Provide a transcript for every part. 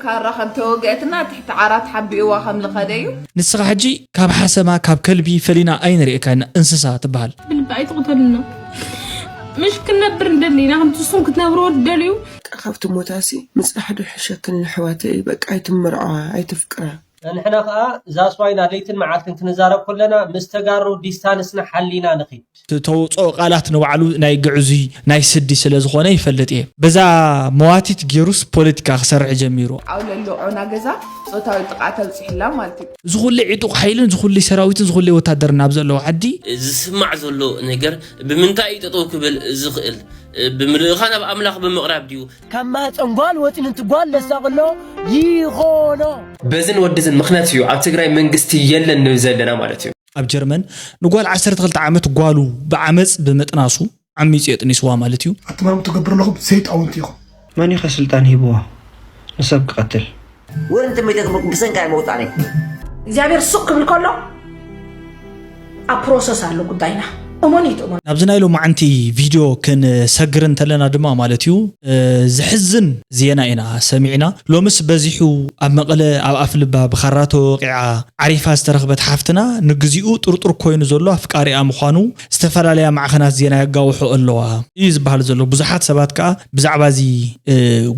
ካራ ከም ተወግአትና ትሕቲ ዓራት ሓቢእዋ ከም ልኸደ እዩ። ንስኻ ሕጂ ካብ ሓሰማ ካብ ከልቢ ፈሊና ኣይንርእየካ ኢና፣ እንስሳ ትበሃል። ብልቢ ኣይትቕተሉና። ምሽ ክንነብር እንደሊ ኢና፣ ከምቲ ንስኹም ክትነብርዎ ትደልዩ። በቃ ካብቲ ሞታሲ ምጽናሕ ዶ ይሕሸክን ኣሕዋተይ፣ በቃ ኣይትምርዐዋ ኣይትፍቅራ። ንሕና ከኣ እዛ ኣስዋይና ለይትን መዓልትን ክንዛረብ ከለና ምስ ተጋሩ ዲስታንስና ሓሊና ንኺድ። ተውፅኦ ቃላት ንባዕሉ ናይ ግዕዙይ ናይ ስዲ ስለዝኾነ ይፈልጥ እየ። በዛ መዋቲት ጌሩስ ፖለቲካ ክሰርሕ ጀሚሩ። ዓውለሎ ዖና ገዛ ፆታዊ ጥቕዓት ኣብፂሕላ ማለት እዩ። ዝኹሉ ዕጡቕ ሓይልን ዝኹሉ ሰራዊትን ዝኹሉ ወታደርን ኣብ ዘለዎ ዓዲ ዝስማዕ ዘሎ ነገር ብምንታይ እዩ ጠጠው ክብል ዝኽእል? ብምልእኻ ናብ ኣምላኽ ብምቕራብ ድዩ? ካብ ማህፀን ጓል ወፂኡ ንንቲ ጓል ለሳቕሎ ይኾኖ። በዝን ወድዝን ምኽንያት እዩ ኣብ ትግራይ መንግስቲ የለን ንብል ዘለና ማለት እዩ። ኣብ ጀርመን ንጓል ዓሰርተ ክልተ ዓመት ጓሉ ብዓመፅ ብምጥናሱ ዓሚፁ የጥኒስዋ ማለት እዩ። ኣትማም ትገብሩ ኣለኹም ሰይጣውንቲ ኢኹም። መን እዩ ከ ስልጣን ሂብዎ ንሰብ ክቐትል? ወረ ንትንበይተ ትምህርኩም ብሰንካ እየ መውጣኒ እግዚኣብሔር ሱቅ ክብል ከሎ ኣብ ፕሮሰስ ኣሎ ጉዳይና እመኑ ይትእመኑ ናብዚ ናይ ሎማዓንቲ ቪድዮ ክንሰግር እንተለና ድማ ማለት እዩ ዘሕዝን ዜና ኢና ሰሚዕና። ሎምስ በዚሑ ኣብ መቐለ ኣብ ኣፍልባ ብኻራ ተወቂዓ ዓሪፋ ዝተረኽበት ሓፍትና ንግዚኡ ጥርጡር ኮይኑ ዘሎ ኣፍቃሪኣ ምዃኑ ዝተፈላለያ ማዕኸናት ዜና የጋውሖ ኣለዋ እዩ ዝበሃል ዘሎ። ብዙሓት ሰባት ከዓ ብዛዕባ እዚ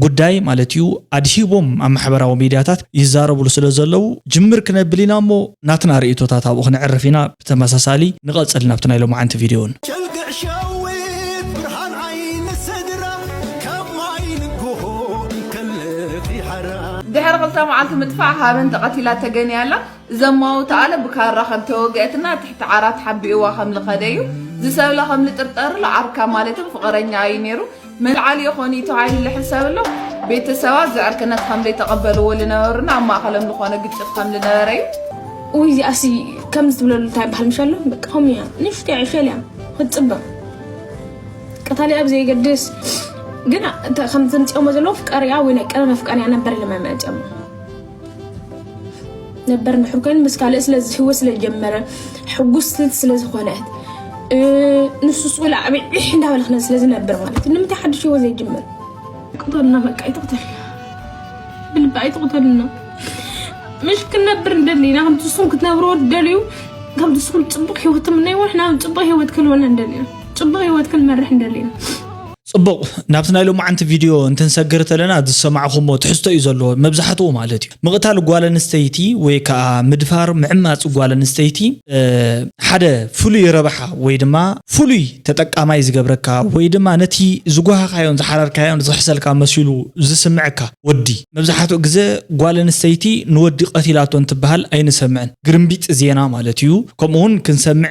ጉዳይ ማለት እዩ ኣድሂቦም ኣብ ማሕበራዊ ሚድያታት ይዛረብሉ ስለ ዘለዉ ጅምር ክነብል ኢና እሞ ናትና ርእይቶታት ኣብኡ ክነዕርፍ ኢና። ብተመሳሳሊ ንቐፅል ናብቲ ናይ ሎማዓንቲ ቪድዮ እውን። ድሕሪ ክልተ መዓልቲ ምጥፋእ ሃበን ተቐቲላ ተገንያ ኣላ። ዘማውት ኣለ ብካራ ከም ተወግአትና ትሕቲ ዓራት ሓቢእዋ ከም ልኸደ እዩ ዝሰብለ ከም ልጥርጠርሉ ዓርካ ማለትም ፍቕረኛ እዩ ነይሩ። መልዓሊ ይኾን እዩ ተባሂሉ ልሕሰብ ኣሎ። ቤተሰባ እዚ ዕርክነት ከም ዘይተቐበልዎ ልነበሩና ኣብ ማእኸሎም ዝኾነ ግጭት ከም ልነበረ እዩ። ውይ እዚኣሲ ከምዚ ትብለሉ እንታይ ይበሃል ምሽ ኣሎ በቃ ከምኡ እያ ንእሽቶ እያ ሸል እያ ክትፅበ ቀታሊ ኣብ ዘይገድስ ግን ከም ዘምፅኦሞ ዘለዉ ፍቃሪያ ወይ ናይ ቀደም ኣፍቃሪያ ነበር ኢሎም መፅኦም ነበር ንሕር ኮይኑ ምስ ካልእ ስለዚ ህይወት ስለጀመረ ሕጉስቲ ስለዝኾነት ንሱ ስኡል ዓብዒሕ እንዳበለ ክነ ስለዝነብር ማለት እዩ ንምንታይ ሓድሽ ህይወት ዘይጅምር ቅተልና በቃ ይትቅተል ብልቢ ኣይትቅተልና ምሽ ክንነብር እንደሊ ኢና ከምቲ ንስኹም ክትነብርዎ ትደልዩ ከምቲ ንስኹም ፅቡቅ ህይወት ትምነይዎ ንሕና እውን ፅቡቅ ህይወት ክንህልወና እንደሊ ኢና ፅቡቅ ህይወት ክንመርሕ እንደሊ ኢና ፅቡቕ ናብቲ ናይ ሎማዓንቲ ቪድዮ እንትንሰግር ተለና ዝሰማዕኹሞ ትሕዝቶ እዩ ዘለዎ መብዛሕትኡ ማለት እዩ ምቕታል ጓል ኣንስተይቲ ወይ ከዓ ምድፋር ምዕማፅ ጓል ኣንስተይቲ ሓደ ፍሉይ ረብሓ ወይ ድማ ፍሉይ ተጠቃማይ ዝገብረካ ወይ ድማ ነቲ ዝጓሃኻዮን ዝሓረርካዮን ዝኽሕሰልካ መሲሉ ዝስምዐካ ወዲ መብዛሕትኡ ግዘ ጓል ኣንስተይቲ ንወዲ ቀቲላቶ እንትበሃል ኣይንሰምዕን ግርምቢጥ ዜና ማለት እዩ ከምኡውን ክንሰምዕ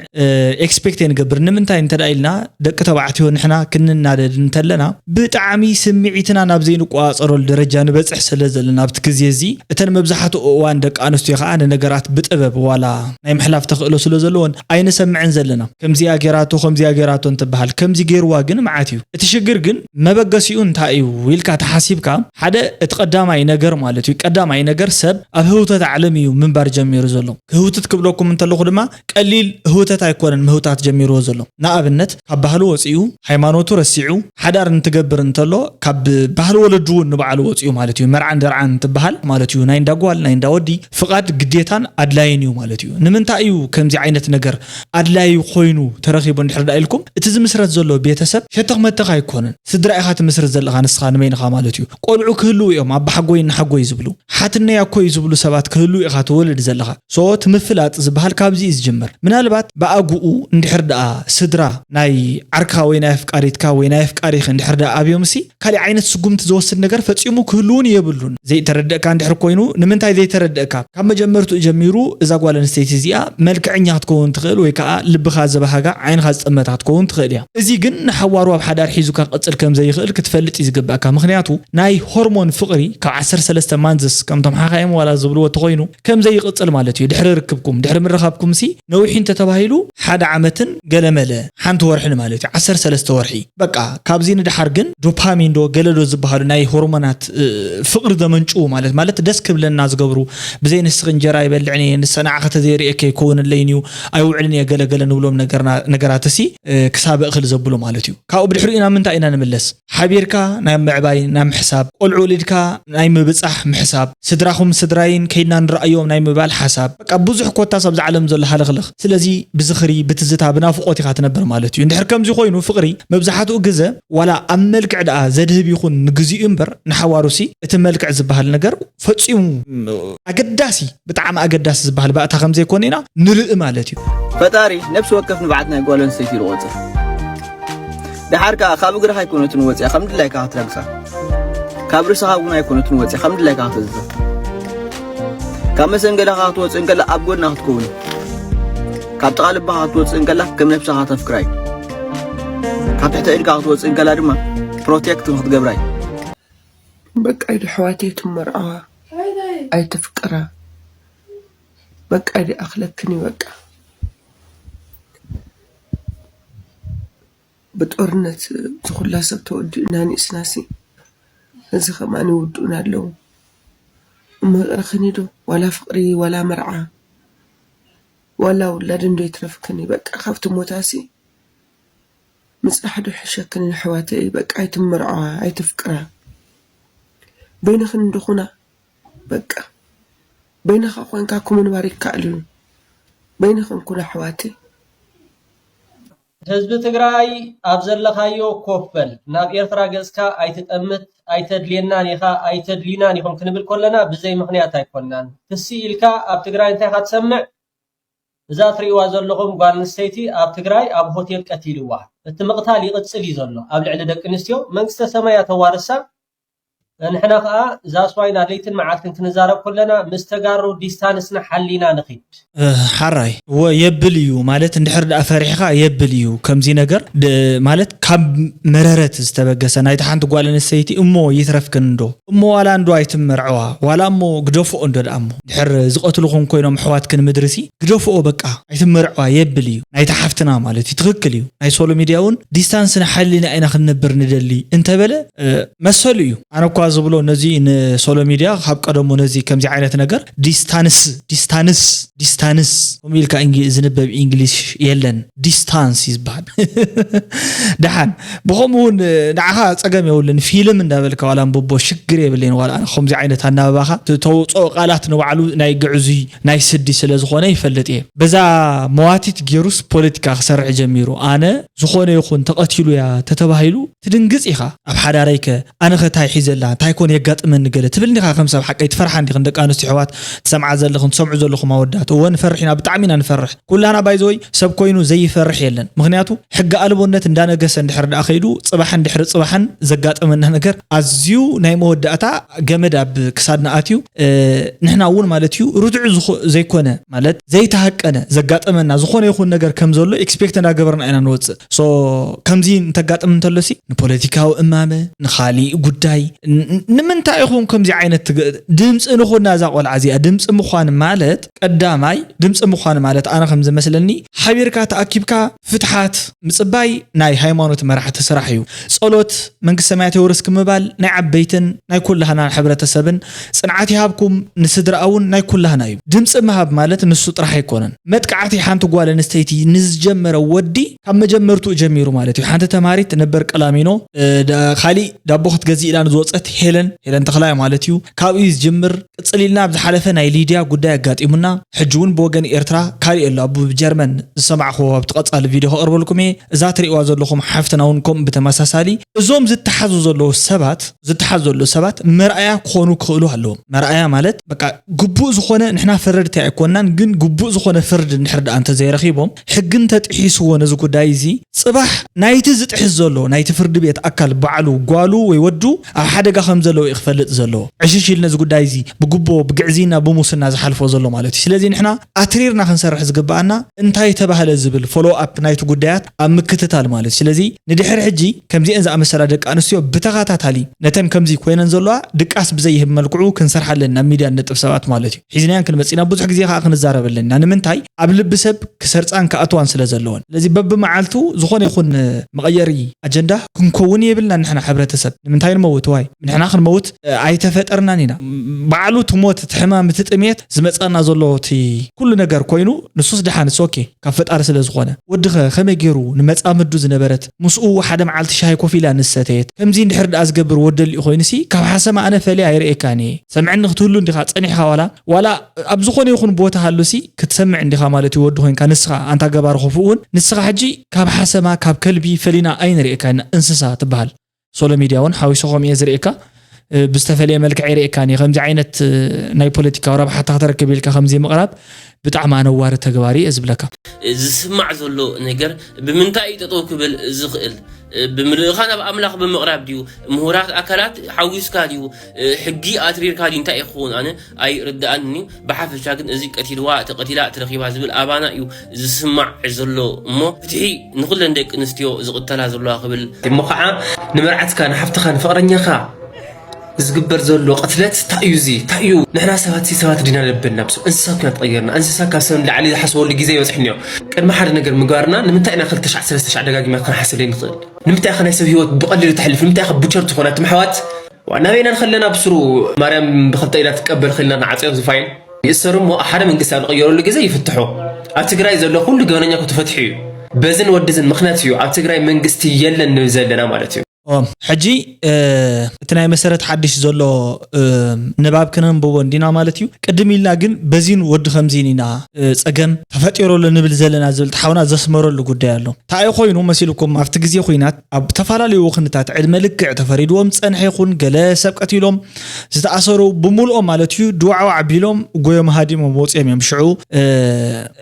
expect ኣይንገብር ንምንታይ እንተ ኢልና ደቂ ተባዕትዮ ንሕና ክንናደድ እንተለና ብጣዕሚ ስምዒትና ናብ ዘይንቆፃፀረሉ ደረጃ ንበፅሕ ስለ ዘለና ኣብቲ ግዜ እዚ እተን መብዛሕትኡ እዋን ደቂ ኣንስትዮ ከዓ ንነገራት ብጥበብ ዋላ ናይ ምሕላፍ ተኽእሎ ስለ ዘለወን ኣይንሰምዕን ዘለና ከምዚኣ ጌራቶ ከምዚኣ ጌራቶ እንትበሃል ከምዚ ጌርዋ ግን መዓት እዩ እቲ ሽግር ግን መበገሲኡ እንታይ እዩ ኢልካ ተሓሲብካ ሓደ እቲ ቀዳማይ ነገር ማለት እዩ ቀዳማይ ነገር ሰብ ኣብ ህውተት ዓለም እዩ ምንባር ጀሚሩ ዘሎ ክህውትት ክብለኩም እንተለኹ ድማ ቀሊል ህውተት ኣይኮነን ምህውታት ጀሚርዎ ዘሎ ንኣብነት ካብ ባህሉ ወፂኡ ሃይማኖቱ ረሲዑ ሓዳር እንትገብር እንተሎ ካብ ባህሊ ወለዱ እውን ንባዕሉ ወፂኡ ማለት እዩ መርዓን ደርዓን እንትበሃል ማለት እዩ ናይ እንዳጓል ናይ እንዳወዲ ፍቓድ ግዴታን ኣድላይን እዩ ማለት እዩ ንምንታይ እዩ ከምዚ ዓይነት ነገር ኣድላዩ ኮይኑ ተረኺቡ እንድሕር ዳ ኢልኩም እቲ ዝምስረት ዘሎ ቤተሰብ ሸተኽ መተኽ ኣይኮነን ስድራ ኢኻ ትምስርት ዘለኻ ንስኻ ንበይንኻ ማለት እዩ ቆልዑ ክህልው እዮም ኣባሓጎይ እናሓጎይ ዝብሉ ሓትነይ ኣኮይ ዝብሉ ሰባት ክህልው ኢኻ ትወልድ ዘለኻ so እቲ ምፍላጥ ዝበሃል ካብዚ እዩ ዝጅምር ምናልባት ብኣግኡ እንድሕር ደኣ ስድራ ናይ ዓርክኻ ወይ ናይ ኣፍቃሪትካ ወይ ናይ ኣፍቃሪኺ እንድሕር ደኣ ኣብዮምሲ ካሊእ ዓይነት ስጉምቲ ዝወስድ ነገር ፈጺሙ ክህልውን የብሉን ዘይተረደእካ እንድሕር ኮይኑ ንምንታይ ዘይተረደእካ ካብ መጀመርትኡ ጀሚሩ እዛ ጓል ኣንስተይቲ እዚኣ መልክዐኛ ክትከውን ትኽእል ወይ ከዓ ልብኻ ዘባሃጋ ዓይንኻ ዝጠመታ ክትከውን ትኽእል እያ እዚ ግን ንሓዋሩ ኣብ ሓዳር ሒዙካ ክቕፅል ከም ዘይኽእል ክትፈልጥ እዩ ዝግበእካ ምኽንያቱ ናይ ሆርሞን ፍቕሪ ካብ ዓሰርተ ሰለስተ ማንዝስ ከምቶም ሓኻይም ዋላ ዝብልዎ ተኾይኑ ከም ዘይቕፅል ማለት እዩ ድሕሪ ርክብኩም ድሕሪ ምርኻብኩም ሲ ነዊሑ እንተተባሂሉ ሓደ ዓመትን ገለመለ ሓንቲ ወርሒ ማለት እዩ ዓሰርተ ሰለስተ ወርሒ በቃ ካብ እዚ ንድሓር ግን ዶፓሚን ዶ ገለ ዶ ዝበሃሉ ናይ ሆርሞናት ፍቕሪ ዘመንጭዉ ማለት ማለት ደስ ክብለና ዝገብሩ፣ ብዘይ ንስኺ እንጀራ ይበልዕን እየ፣ ንሰ ንዓኸ ተዘይርእየካ ይከውንለይን እዩ፣ ኣይውዕልን እየ ገለ ገለ ንብሎም ነገራት እሲ ክሳበ እኽል ዘብሉ ማለት እዩ። ካብኡ ብድሕሪኡ ናብ ምንታይ ኢና ንምለስ? ሓቢርካ ናይ ምዕባይ ናይ ምሕሳብ፣ ቆልዑ ወሊድካ ናይ ምብጻሕ ምሕሳብ፣ ስድራኹም ስድራይን ከይድና ንረኣዮም ናይ ምባል ሓሳብ። በቃ ብዙሕ ኮታስ ኣብዛ ዓለም ዘሎ ሃለኽለኽ። ስለዚ ብዝኽሪ ብትዝታ ብናፍቖት ኢኻ ትነብር ማለት እዩ። እንድሕር ከምዚ ኮይኑ ፍቕሪ መብዛሕትኡ ግዘ ዋላ ኣብ መልክዕ ደኣ ዘድህብ ይኹን ንግዚኡ እምበር ንሓዋሩሲ እቲ መልክዕ ዝበሃል ነገር ፈጺሙ ኣገዳሲ ብጣዕሚ ኣገዳሲ ዝበሃል ባእታ ከም ዘይኮነ ኢና ንርኢ ማለት እዩ። ፈጣሪ ነብሲ ወከፍ ንብዓት ናይ ጓል ኣንስተይቲ ኢሉ ቆጽር። ደሓር ከኣ ካብ እግርኻ ኣይኮነትን ወጽያ ከም ድላይካ ክትረግጻ። ካብ ርእስኻ እውን ኣይኮነትን ወጽያ ከም ድላይካ ክትእዝዛ። ካብ መሰንገዳኻ ክትወጽእ እንከላ ኣብ ጎድና ክትከውን። ካብ ጥቓ ልባኻ ክትወጽእ እንከላ ከም ነብስኻ ተፍቅራ እዩ። ካብ ትሕቲ ኢድካ ክትወጽእ እንከላ ድማ ፕሮቴክት ክትገብራ እዩ። በቃ ኢዱ ኣሕዋተይ ትመርዓዋ ኣይትፍቅራ በቃ ድኣኽለክኒ በቃ ብጦርነት ዝኹላ ሰብ ተወዲኡ ናኒእስናሲ እዚ ከማን ይውድኡና ኣለዉ እሞ ይቕርኽኒ ዶ ዋላ ፍቕሪ ዋላ መርዓ ዋላ ውላድ እንዶ ይትረፍክኒ በቃ ካብቲ ሞታሲ ምፅራሕ ዶ ይሕሸክን ኣሕዋተይ በቃ ኣይትምርዐዋ ኣይትፍቅራ በይንኽን እንድኹና በቃ በይንኻ ኮንካ እኮ ምንባር ይከኣል እዩ በይንኽን ኩን ኣሕዋተይ ህዝቢ ትግራይ ኣብ ዘለኻዮ ኮፍ በል ናብ ኤርትራ ገፅካ ኣይትጠምት ኣይተድልየናን ኢኻ ኣይተድልዩናን ኢኹም ክንብል ከለና ብዘይ ምኽንያት ኣይኮናን ክሲ ኢልካ ኣብ ትግራይ እንታይ ኢኻ ትሰምዕ እዛ ትሪእዋ ዘለኹም ጓል ኣንስተይቲ ኣብ ትግራይ ኣብ ሆቴል ቀቲልዋ። እቲ ምቕታል ይቕጽል እዩ ዘሎ ኣብ ልዕሊ ደቂ ኣንስትዮ። መንግስተ ሰማይ እያ ተዋርሳ። ንሕና ከኣ that's why ኢና ለይትን መዓልትን ክንዛረብ ከለና ምስ ተጋሩ ዲስታንስና ሓሊና ንኺድ። ሓራይ እወ የብል እዩ ማለት እንድሕር ደኣ ፈሪሕኻ የብል እዩ ከምዚ ነገር ማለት ካብ መረረት ዝተበገሰ ናይታ ሓንቲ ጓል ኣንስተይቲ እሞ ይትረፍክን እንዶ እሞ ዋላ እንዶ ኣይትመርዐዋ ዋላ እሞ ግደፍኦ እንዶ ደኣ እሞ ድሕር ዝቐትልኹም ኮይኖም ኣሕዋትክን ምድርሲ ግደፍኦ በቃ ኣይትመርዐዋ የብል እዩ ናይታ ሓፍትና ማለት እዩ ትኽክል እዩ ናይ ሶሎ ሚድያ እውን ዲስታንስ ንሓሊና ኢና ክንነብር ንደሊ እንተበለ መሰሉ እዩ ኣነ እኳ ዝብሎ ነዚ ንሶሎ ሚድያ ካብ ቀደሙ ነዚ ከምዚ ዓይነት ነገር ዲስታንስ ዲስታንስ ዲስታንስ ከምኡ ኢልካ ዝንበብ ኢንግሊሽ የለን ዲስታንስ ይዝበሃል ደሓን ብኸምኡ እውን ንዓኻ ፀገም የብሉን ፊልም እንዳበልካ ዋላ ኣንብቦ ሽግር የብለይን ዋላ ኣነ ከምዚ ዓይነት ኣናባባኻ ተውፅኦ ቃላት ንባዕሉ ናይ ግዕዙይ ናይ ስዲ ስለ ዝኾነ ይፈልጥ እየ በዛ መዋቲት ጌሩስ ፖለቲካ ክሰርሕ ጀሚሩ ኣነ ዝኾነ ይኹን ተቐቲሉ እያ ተተባሂሉ ትድንግፅ ኢኻ ኣብ ሓዳረይከ ኣነኸ ታይ ሒዘላ ታይ ኮን የጋጥመኒ ገለ ትብል እንዲኻ ከም ሰብ ሓቀይ ትፈርሓ እንዲኽን ደቂ ኣንስትዮ ኣሕዋት ትሰምዓ ዘለኽን ትሰምዑ ዘለኹም ኣወዳት እወ ንፈርሕ ኢና ብጣዕሚ ኢና ንፈርሕ ኩላና ባይዘወይ ሰብ ኮይኑ ዘይፈርሕ የለን ምኽንያቱ ሕጊ ኣልቦነት እንዳነገሰ እንድሕር ደኣ ከይዱ ጽባሕን ድሕሪ ጽባሕን ዘጋጥመና ነገር ኣዝዩ ናይ መወዳእታ ገመድ ኣብ ክሳድና ኣትዩ ንሕና እውን ማለት እዩ ርዱዕ ዘይኮነ ማለት ዘይተሃቀነ ዘጋጠመና ዝኾነ ይኹን ነገር ከም ዘሎ ኤክስፔክት እንዳገበርና ኢና ንወፅእ so ከምዚ እንተጋጥም እንተሎ ሲ ንፖለቲካዊ እማመ ንኻሊእ ጉዳይ ንምንታይ ኢኹም ከምዚ ዓይነት ድምፂ ንኹና እዛ ቆልዓ እዚኣ ድምፂ ምዃን ማለት ቀዳማይ ድምፂ ምዃን ማለት ኣነ ከም ዝመስለኒ ሓቢርካ ተኣኪብካ ፍትሓት ምፅባይ ናይ ሃይማኖት መራሕቲ ስራሕ እዩ ፆሎት መንግስተ ሰማያት የውርስኪ ምባል ናይ ዓበይትን ናይ ኩላህና ሕብረተሰብን ፅንዓት ይሃብኩም ንስድራኣ እውን ናይ ኩላህና እዩ ድምፂ ምሃብ ማለት ንሱ ጥራሕ ኣይኮነን መጥቃዕቲ ሓንቲ ጓል ኣንስተይቲ ንዝጀመረ ወዲ ካብ መጀመርትኡ ጀሚሩ ማለት እዩ ሓንቲ ተማሪት ነበር ቀላሚኖ ካሊእ ዳቦ ክትገዝእ ኢላ ንዝወፀት ሄለን ሄለን ተኽላይ ማለት እዩ ካብኡ እዩ ዝጅምር ቅፅል ኢልና ኣብ ዝሓለፈ ናይ ሊድያ ጉዳይ ኣጋጢሙና ሕጂ እውን ብወገን ኤርትራ ካሊእ ኣሎ ኣብ ጀርመን ዝሰማዕኹዎ ኣብቲ ቀፃሊ ቪድዮ ከቕርበልኩም እየ እዛ ትሪእዋ ዘለኹም ሓፍትና እውን ከምኡ ብተመሳሳሊ እዞም ዝተሓዙ ዘለዉ ሰባት ዝተሓዙ ዘለዉ ሰባት መርኣያ ክኾኑ ክኽእሉ ኣለዎም መርኣያ ማለት በቃ ግቡእ ዝኾነ ንሕና ፈረድቲ ኣይኮንናን ግን ግቡእ ዝኾነ ፍርድ እንድሕር ደኣ እንተዘይረኺቦም ሕጊ እንተጥሒስዎ ነዚ ጉዳይ እዚ ፅባሕ ናይቲ ዝጥሕስ ዘሎ ናይቲ ፍርዲ ቤት ኣካል ባዕሉ ጓሉ ወይ ወዱ ኣብ ሓደጋ ከም ዘለዎ እዩ ክፈልጥ ዘለዎ። ዕሽሽ ኢሉ ነዚ ጉዳይ እዚ ብጉቦ፣ ብግዕዝይና፣ ብሙስና ዝሓልፎ ዘሎ ማለት እዩ። ስለዚ ንሕና ኣትሪርና ክንሰርሕ ዝግብኣና እንታይ ተባህለ ዝብል ፎሎ ኣፕ ናይቲ ጉዳያት ኣብ ምክትታል ማለት እዩ። ስለዚ ንድሕሪ ሕጂ ከምዚአን ዝኣመሰላ ደቂ ኣንስትዮ ብተኸታታሊ ነተን ከምዚ ኮይነን ዘለዋ ድቃስ ብዘይህብ መልክዑ ክንሰርሓለን ናብ ሚድያ ንነጥፍ ሰባት ማለት እዩ። ሒዝናያን ክንመጽእ ኢና፣ ብዙሕ ግዜ ከዓ ክንዛረበለን ኢና። ንምንታይ? ኣብ ልቢ ሰብ ክሰርጻን ክኣትዋን ስለ ዘለወን። ስለዚ በብመዓልቱ ዝኾነ ይኹን መቐየሪ ኣጀንዳ ክንከውን የብልና ንሕና ሕብረተሰብ። ንምንታይ ንመውት ዋይ? ንሕና ክንመውት ኣይተፈጠርናን ኢና። ባዕሉ እቲ ሞት፣ እቲ ሕማም፣ እቲ ጥሜት ዝመጻና ዘሎ እቲ ኩሉ ነገር ኮይኑ ንሱስ ደሓን ኦኬ ካብ ፈጣሪ ስለ ዝኾነ። ወድኸ ከመይ ገይሩ ንመጻምዱ ዝነበረት ምስኡ ሓደ መዓልቲ ሻሂ ኮፍ ኢላ ንሰተየት ከምዚ እንድሕር ደኣ ዝገብር ወደሊኡ ኮይኑሲ ካብ ሓሰማ ኣነ ፈለየ ኣይርእየካን እየ። ሰምዐኒ ክትህሉ እንዲኻ ጸኒሕካ ዋላ ዋላ ኣብ ዝኾነ ይኹን ቦታ ሃሉሲ ክትሰምዕ እንዲኻ ማለት እዩ። ወዲ ኮይንካ ንስኻ ኣንታ ገባር ኸፍኡ እውን ንስኻ ሕጂ ካብ ሓሰማ ካብ ከልቢ ፈሊና ኣይንርእየካ እንስሳ ትበሃል። ሶሎ ሚድያ እውን ሓዊሱ ከም እየ ዝርእየካ ብዝተፈለየ መልክዕ ይርእየካ እየ። ከምዚ ዓይነት ናይ ፖለቲካዊ ረብሓታ ክትረክብ ኢልካ ከምዚ ምቕራብ ብጣዕሚ ኣነዋሪ ተግባር እየ ዝብለካ። ዝስማዕ ዘሎ ነገር ብምንታይ እዩ ጠጠው ክብል ዝኽእል? ብምልእኻ ናብ ኣምላኽ ብምቕራብ ድዩ? ምሁራት ኣካላት ሓዊስካ ድዩ? ሕጊ ኣትሪርካ ድዩ? እንታይ እዩ ክኸውን? ኣነ ኣይርድኣንን እዩ። ብሓፈሻ ግን እዚ ቀቲልዋ፣ ተቐቲላ፣ ተረኺባ ዝብል ኣባና እዩ ዝስማዕ ዘሎ እሞ ፍትሒ ንኹለን ደቂ ኣንስትዮ ዝቕተላ ዘለዋ ክብል እሞ ከዓ ንመርዓትካ ንሓፍትኻ ንፍቕረኛኻ ዝግበር ዘሎ ቅትለት እንታይ እዩ? እዚ እንታይ እዩ? ንሕና ሰባት ሲ ሰባት ዲና ለበና ብስ እንስሳ ኩና ተቐየርና። እንስሳ ካብ ሰብ ንላዕሊ ዝሓስበሉ ግዜ ይበፅሕ እኒኦ። ቅድሚ ሓደ ነገር ምግባርና ንምንታይ ኢና ክልተ ሻዕ ሰለስተ ሻዕ ደጋጊማ ክንሓስብ ዘይንኽእል? ንምንታይ ኢኻ ናይ ሰብ ህይወት ብቐሊሉ ተሕልፍ? ንምንታይ ኢኻ ቡቸር ትኾና? ትም ኣሕዋት ናበይና ንኸለና ብስሩ ማርያም ብክልተ ኢዳ ትቀበል ኸልና ንዓፅዮም ዝፋይን ይእሰሩ እሞ ሓደ መንግስቲ ኣብ ንቐየረሉ ግዜ ይፍትሑ። ኣብ ትግራይ ዘሎ ኩሉ ገበነኛ እኮ ተፈትሑ እዩ። በዝን ወድዝን ምኽንያት እዩ ኣብ ትግራይ መንግስቲ የለን ንብል ዘለና ማለት እዩ። ኦ፣ ሕጂ እ፣ እቲ ናይ መሰረት ሓድሽ ዘሎ እ፣ ንባብ ክነንብቦ እንዲና ማለት እዩ። ቅድም ኢልና ግን በዚን ወዲ ከምዚን ኢና እ፣ ጸገም ተፈጢሩ ኣሎ ንብል ዘለና ዝብል ተሓውና ዘስመረሉ ጉዳይ ኣሎ። እንታይ ኮይኑ መሲልኩም ኣብቲ ግዜ ኩናት ኣብ ዝተፈላለዩ ውኽንታት ዕድመ ልክዕ ተፈሪድዎም ዝጸንሐ ይኹን ገለ ሰብ ቀቲሎም ዝተኣሰሩ ብምልኦም ማለት እዩ ድዋዕዋዕ ቢሎም ጎዮም ሃዲሞም ወፂኦም እዮም። ሽዑ እ፣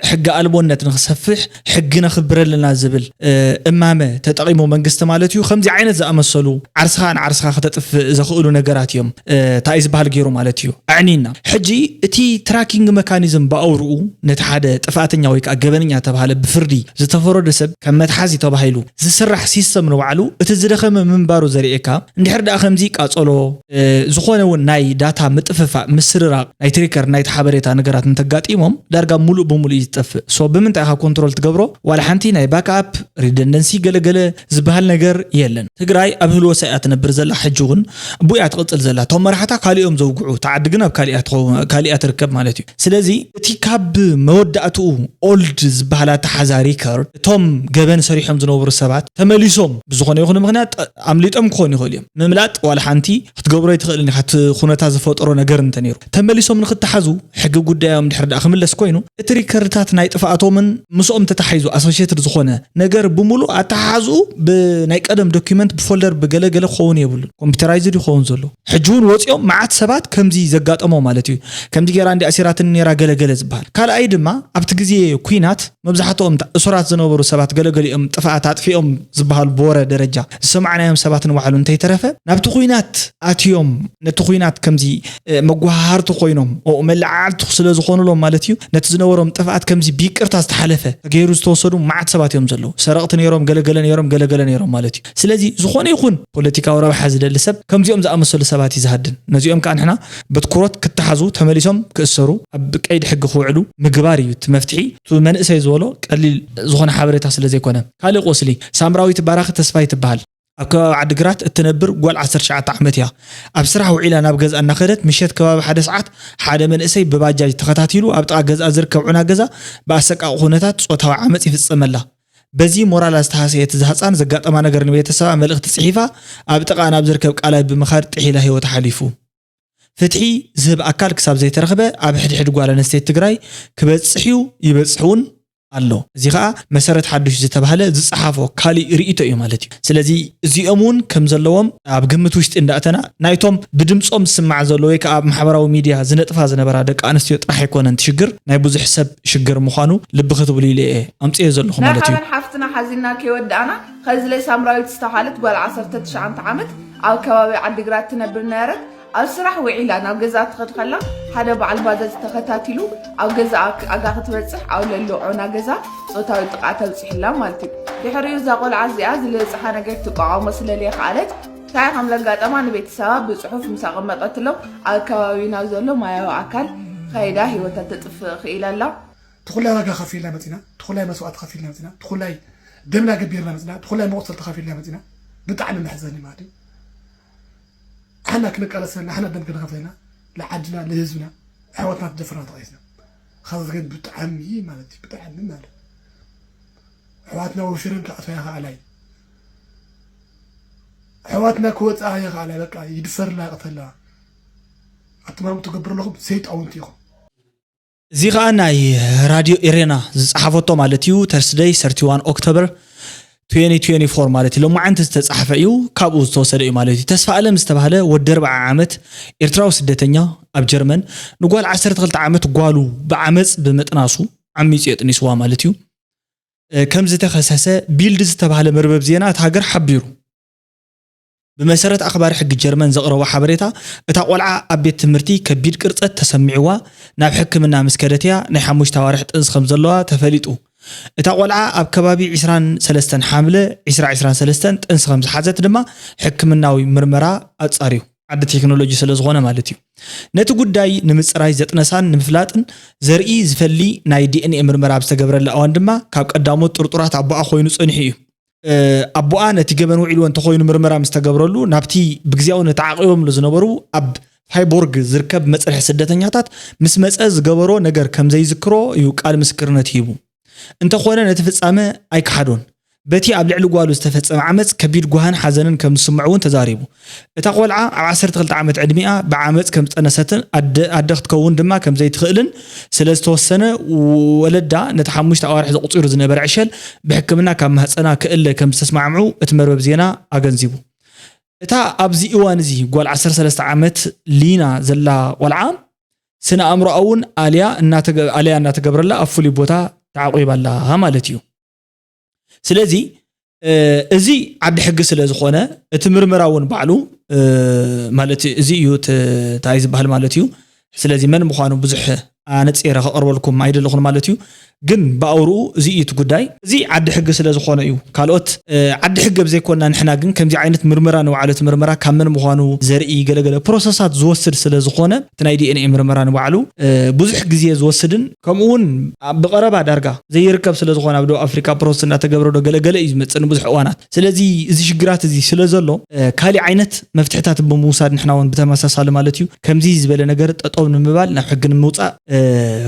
ሕጊ ኣልቦነት ንክሰፍሕ ሕጊ ነኽብር ኣለና ዝብል እ፣ እማመ ተጠቒሙ መንግስቲ ማለት እዩ ከምዚ ዓይነት ዝኣመሰሉ ዓርስኻ ንዓርስኻ ከተጥፍእ ዘኽእሉ ነገራት እዮም እ፣ እንታይ ዝበሃል ገይሩ ማለት እዩ ኣዕኒና። ሕጂ እቲ ትራኪንግ መካኒዝም ብኣውርኡ ነቲ ሓደ ጥፍኣተኛ ወይ ከዓ ገበነኛ ተባሃለ ብፍርዲ ዝተፈረደ ሰብ ከም መትሓዚ ተባሂሉ ዝስራሕ ሲስተም ንባዕሉ እቲ ዝደኸመ ምንባሩ ዘርእየካ። እንድሕር ደኣ ከምዚ ቃጸሎ እ፣ ዝኾነ እውን ናይ ዳታ ምጥፍፋእ ምስርራቕ ናይ ትሪከር ናይቲ ሓበሬታ ነገራት እንተጋጢሞም ዳርጋ ሙሉእ ብሙሉእ እዩ ዝጠፍእ። ሶ ብምንታይ ኢኻ ኮንትሮል ትገብሮ? ዋላ ሓንቲ ናይ ባክኣፕ ሪደንደንሲ ገለገለ ዝበሃል ነገር የለን። ትግራይ ኣብ ህልወሳ እያ ትነብር ዘላ። ሕጂ እውን ብኡ እያ ትቕፅል ዘላ። እቶም መራሕታ ካሊኦም ዘውግዑ፣ እታ ዓዲ ግን ኣብ ካሊኣ ትኸውን- ካሊኣ ትርከብ ማለት እዩ። ስለዚ እቲ ካብ መወዳእትኡ ኦልድ ዝበሃል ኣተሓዛ ሪከርድ እቶም ገበን ሰሪሖም ዝነበሩ ሰባት ተመሊሶም ብዝኾነ ይኹን ምኽንያት ጠ- ኣምሊጦም ክኾኑ ይኽእሉ እዮም። ምምላጥ ዋላ ሓንቲ ክትገብሮ ኣይትኽእልን ኢኻ፣ እቲ ኩነታት ዝፈጠሮ ነገር እንተነይሩ። ተመሊሶም ንክተሓዙ ሕጊ ጉዳዮም ድሕር ደኣ ክምለስ ኮይኑ እቲ ሪከርድታት ናይ ጥፍኣቶምን ምስኦም ተታሒዙ ኣሶሽየትድ ዝኾነ ነገር ብምሉእ ኣተሓሓዝኡ ብናይ ቀደም ዶኪመንት ብፎልደር ብገለገለ ክኸውን የብሉን። ኮምፒውተራይዝድ ይኸውን ዘሎ። ሕጂ እውን ወፂኦም መዓት ሰባት ከምዚ ዘጋጠሞ ማለት እዩ። ከምዚ ገይራ እንዲ ኣሲራትን ነይራ ገለገለ ዝበሃል። ካልኣይ ድማ ኣብቲ ግዜ ኩናት መብዛሕትኦም እታ እሱራት ዝነበሩ ሰባት ገለገሊኦም ጥፍኣት ኣጥፊኦም ዝበሃሉ ብወረ ደረጃ ዝሰማዕናዮም ሰባት ንባዕሉ እንተይተረፈ ናብቲ ኩናት ኣትዮም ነቲ ኩናት ከምዚ እ፣ መጓሃሃርቲ ኮይኖም ኦ መለዓዓልቲ ስለ ዝኾኑሎም ማለት እዩ ነቲ ዝነበሮም ጥፍኣት ከምዚ ብይቅርታ ዝተሓለፈ ተገይሩ ዝተወሰዱ መዓት ሰባት እዮም ዘለዉ። ሰረቕቲ ነይሮም፣ ገለገለ ነይሮም፣ ገለገለ ነይሮም ማለት እዩ። ስለዚ ዝኾነ ይኹን ፖለቲካዊ ረብሓ ዝደሊ ሰብ ከምዚኦም ዝኣመሰሉ ሰባት እዩ ዝሃድን። ነዚኦም ከዓ ንሕና ብትኩሮት ክተሓዙ ተመሊሶም ክእሰሩ ኣብ ቀይዲ ሕጊ ክውዕሉ ምግባር እዩ እቲ መፍትሒ። እቲ መንእሰይ ዝበሎ ቀሊል ዝኾነ ሓበሬታ ስለ ዘይኮነ ካልእ ቁስሊ። ሳምራዊት ባራኺ ተስፋይ ትበሃል። ኣብ ከባቢ ዓዲግራት እትነብር ጓል ዓሰርተ ትሽዓተ ዓመት እያ። ኣብ ስራሕ ውዒላ ናብ ገዝኣ እናኸደት ምሸት ከባቢ ሓደ ሰዓት ሓደ መንእሰይ ብባጃጅ ተኸታቲሉ ኣብ ጥቓ ገዝኣ ዝርከብ ዑና ገዛ ብኣሰቃቒ ኩነታት ጾታዊ ዓመጽ ይፍጸመላ። በዚ ሞራላ ዝተሃሰየት እዛ ህጻን ዘጋጠማ ነገር ንቤተሰባ መልእኽቲ ጽሒፋ ኣብ ጥቓ ናብ ዝርከብ ቃላይ ብምኻድ ጥሒላ ህይወታ ሓሊፉ። ፍትሒ ዝህብ ኣካል ክሳብ ዘይተረኽበ ኣብ ሕድሕድ ጓል ኣንስተይቲ ትግራይ ክበጽሕ እዩ ይበጽሕ እውን ኣሎ። እዚ ኸኣ መሰረት ሓዱሽ ዝተባህለ ዝጸሓፎ ካሊእ ርእይቶ እዩ ማለት እዩ። ስለዚ እዚኦም እውን ከም ዘለዎም ኣብ ግምት ውሽጢ እንዳእተና፣ ናይቶም ብድምጾም ዝስማዕ ዘሎ ወይ ከኣ ኣብ ማሕበራዊ ሚድያ ዝነጥፋ ዝነበራ ደቂ ኣንስትዮ ጥራሕ ኣይኮነን እቲ ሽግር፣ ናይ ብዙሕ ሰብ ሽግር ምዃኑ ልቢ ክትብሉ ኢለ እየ ኣምጽኤ ዘለኹ ናይ ማለት እዩ። ሓበን ሓፍትና ሓዚና ከይወዳእና፣ ኸዚ ላይ ሳምራዊት ዝተባሃለት ጓል ዓሰርተ ትሽዓተ ዓመት ኣብ ከባቢ ዓዲግራት ትነብር ነበረት። ኣብ ስራሕ ውዒላ ናብ ገዛ ትኸድ ከላ ሓደ በዓል ባጃጅ ተኸታቲሉ ኣብ ገዛ ኣጋ ክትበጽሕ ኣብ ለሎ ዖና ገዛ ጾታዊ ጥቕዓት ኣብጺሑላ ማለት እዩ። ድሕሪኡ እዛ ቆልዓ እዚኣ ዝለበጽሓ ነገር ትቋቋሞ ስለለይኸኣለት እንታይ ከም ዘጋጠማ ንቤተሰባ ብጽሑፍ ምስ ኣቐመጠትሎም ኣብ ከባቢና ዘሎ ማያዊ ኣካል ከይዳ ህይወታ ተጥፍእ ክኢላ ኣላ። ትኹላይ ዋጋ ከፊልና መፂና፣ ትኹላይ መስዋእቲ ከፊልና መፂና፣ ትኹላይ ደምና ገቢርና መፂና፣ ትኹላይ መቑሰልቲ ከፊልና መፂና። ብጣዕሚ መሕዘኒ ማለት እዩ። ንሕና ክንቃለስ ዘለና፣ ንሕና ደም ክንኸፍል ዘለና፣ ንዓድና፣ ንህዝብና፣ ኣሕዋትና ትደፍርና ተቐይስና። ኻዚ ግን ብጣዕሚ ማለት እዩ፣ ብጣዕሚ ማለት ኣሕዋትና ወፊረን ክኣትዋ ይኽኣላ እዩ። ኣሕዋትና ክወፅኣ ይኽኣላ፣ በቃ ይድፈርላ፣ ይቕተላ። ኣትማም ትገብሩ ኣለኹም፣ ሰይጣውንቲ ኢኹም። እዚ ኸኣ ናይ ራድዮ ኤሬና ዝጸሓፈቶ ማለት እዩ። ተርስደይ ሰርቲዋን ኦክቶበር ትዌንቲ ትዌንቲ ፎር ማለት እዩ። ሎማዓንቲ ዝተጻሕፈ እዩ፣ ካብኡ ዝተወሰደ እዩ ማለት እዩ። ተስፋ ኣለም ዝተባህለ ወዲ ኣርብዓ ዓመት ኤርትራዊ ስደተኛ ኣብ ጀርመን ንጓል ዓሰርተ ክልተ ዓመት ጓሉ ብዓመጽ ብምጥናሱ ዓሚጹ የጥኒስዋ ማለት እዩ። ከም ዝተኸሰሰ ቢልድ ዝተባህለ መርበብ ዜና እታ ሃገር ሓቢሩ። ብመሰረት ኣኽባሪ ሕጊ ጀርመን ዘቕረቦ ሓበሬታ፣ እታ ቆልዓ ኣብ ቤት ትምህርቲ ከቢድ ቅርጸት ተሰሚዕዋ ናብ ሕክምና ምስ ከደት እያ ናይ ሓሙሽተ ኣዋርሕ ጥንሲ ከም ዘለዋ ተፈሊጡ። እታ ቆልዓ ኣብ ከባቢ ዕስራን ሰለስተን ሓምለ ዕስራ ዕስራን ሰለስተን ጥንሲ ከም ዝሓዘት ድማ ሕክምናዊ ምርመራ ኣጻርዩ። ዓዲ ቴክኖሎጂ ስለ ዝኾነ ማለት እዩ። ነቲ ጉዳይ ንምጽራይ ዘጥነሳን ንምፍላጥን ዘርኢ ዝፈሊ ናይ ዲ ኤን ኤ ምርመራ ኣብ ዝተገብረላ እዋን ድማ ካብ ቀዳሞት ጥርጡራት ኣቦኣ ኮይኑ ጸኒሑ እዩ። ኣቦኣ ነቲ ገበን ውዒልዎ እንተኾይኑ ምርመራ ምስ ተገብረሉ ናብቲ ብግዜያውነት ተዓቒቦምሉ ዝነበሩ ኣብ ፍራይቦርግ ዝርከብ መጽርሒ ስደተኛታት ምስ መጸ ዝገበሮ ነገር ከም ዘይዝክሮ እዩ ቃል ምስክርነት ሂቡ። እንተኾነ ነቲ ፍጻመ ኣይከሓዶን። በቲ ኣብ ልዕሊ ጓሉ ዝተፈጸመ ዓመጽ ከቢድ ጓህን ሓዘንን ከም ዝስምዖ እውን ተዛሪቡ። እታ ቆልዓ ኣብ ዓሰርተ ክልተ ዓመት ዕድሚኣ ብዓመጽ ከም ዝጠነሰትን ኣደ ኣደ ክትከውን ድማ ከም ዘይትኽእልን ስለ ዝተወሰነ፣ ወለዳ ነቲ ሓሙሽተ ኣዋርሕ ዘቑጺሩ ዝነበረ ዕሸል ብሕክምና ካብ ማህጸና ክእለ ከም ዝተስማዕምዑ እቲ መርበብ ዜና ኣገንዚቡ። እታ ኣብዚ እዋን እዚ ጓል ዓሰርተ ሰለስተ ዓመት ሊና ዘላ ቆልዓ ስነ ኣእምሮኣ እውን ኣልያ እናተገ- ኣልያ እናተገብረላ ኣብ ፍሉይ ቦታ ተዓቑባ ኣላ ማለት እዩ። ስለዚ እ፣ እዚ ዓዲ ሕጊ ስለ ዝኾነ እቲ ምርመራ እውን ባዕሉ እ፣ ማለት እዚ እዩ እቲ እንታይ ዝበሃል ማለት እዩ። ስለዚ መን ምዃኑ ብዙሕ ኣነፂረ ከቕርበልኩም ኣይደለኹን ማለት እዩ። ግን ብኣውርኡ እዚ እዩ እቲ ጉዳይ። እዚ ዓዲ ሕጊ ስለ ዝኾነ እዩ። ካልኦት እ፣ ዓዲ ሕጊ ብዘይኮና ንሕና ግን ከምዚ ዓይነት ምርመራ ንባዕሉ እቲ ምርመራ ካብ መን ምዃኑ ዘርኢ ገለገለ ፕሮሰሳት ዝወስድ ስለ ዝኾነ እቲ ናይ ዲ ኤን ኤ ምርመራ ንባዕሉ እ፣ ብዙሕ ግዜ ዝወስድን ከምኡ እውን ኣብ ብቐረባ ዳርጋ ዘይርከብ ስለ ዝኾነ ኣብ ደቡብ ኣፍሪካ ፕሮሰስ እናተገብረ ዶ ገለገለ እዩ ዝመፅእ ንብዙሕ እዋናት። ስለዚ እዚ ሽግራት እዚ ስለ ዘሎ እ፣ ካሊእ ዓይነት መፍትሕታት ብምውሳድ ንሕና እውን ብተመሳሳሊ ማለት እዩ ከምዚ ዝበለ ነገር ጠጠው ንምባል ናብ ሕጊ ንምውፃእ እ፣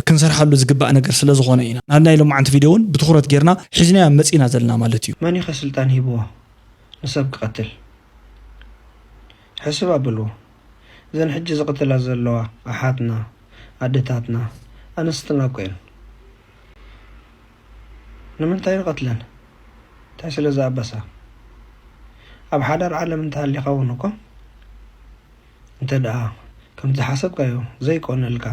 ክንሰርሓሉ ዝግባእ ነገር ስለ ዝኾነ ኢና ናብ ናይ ሎማዓንቲ ቪድዮ እውን ብትኹረት ጌርና ሒዝናዮ መፂና ዘለና ማለት እዩ። መን እዩ ከ ስልጣን ሂብዎ ንሰብ ክቐትል? ሕስብ ኣብልዎ። እዘን ሕጂ ዝቕትላ ዘለዋ ኣሓትና፣ ኣደታትና፣ ኣንስትና እኮ እየን። ንምንታይ ንቐትለን? እንታይ ስለ ዝኣበሳ? ኣብ ሓዳር ዓለም እንተሃሊኻ እውን እኮ እንተ ደኣ ከምቲ ዝሓሰብካዮ ዘይኮነልካ፣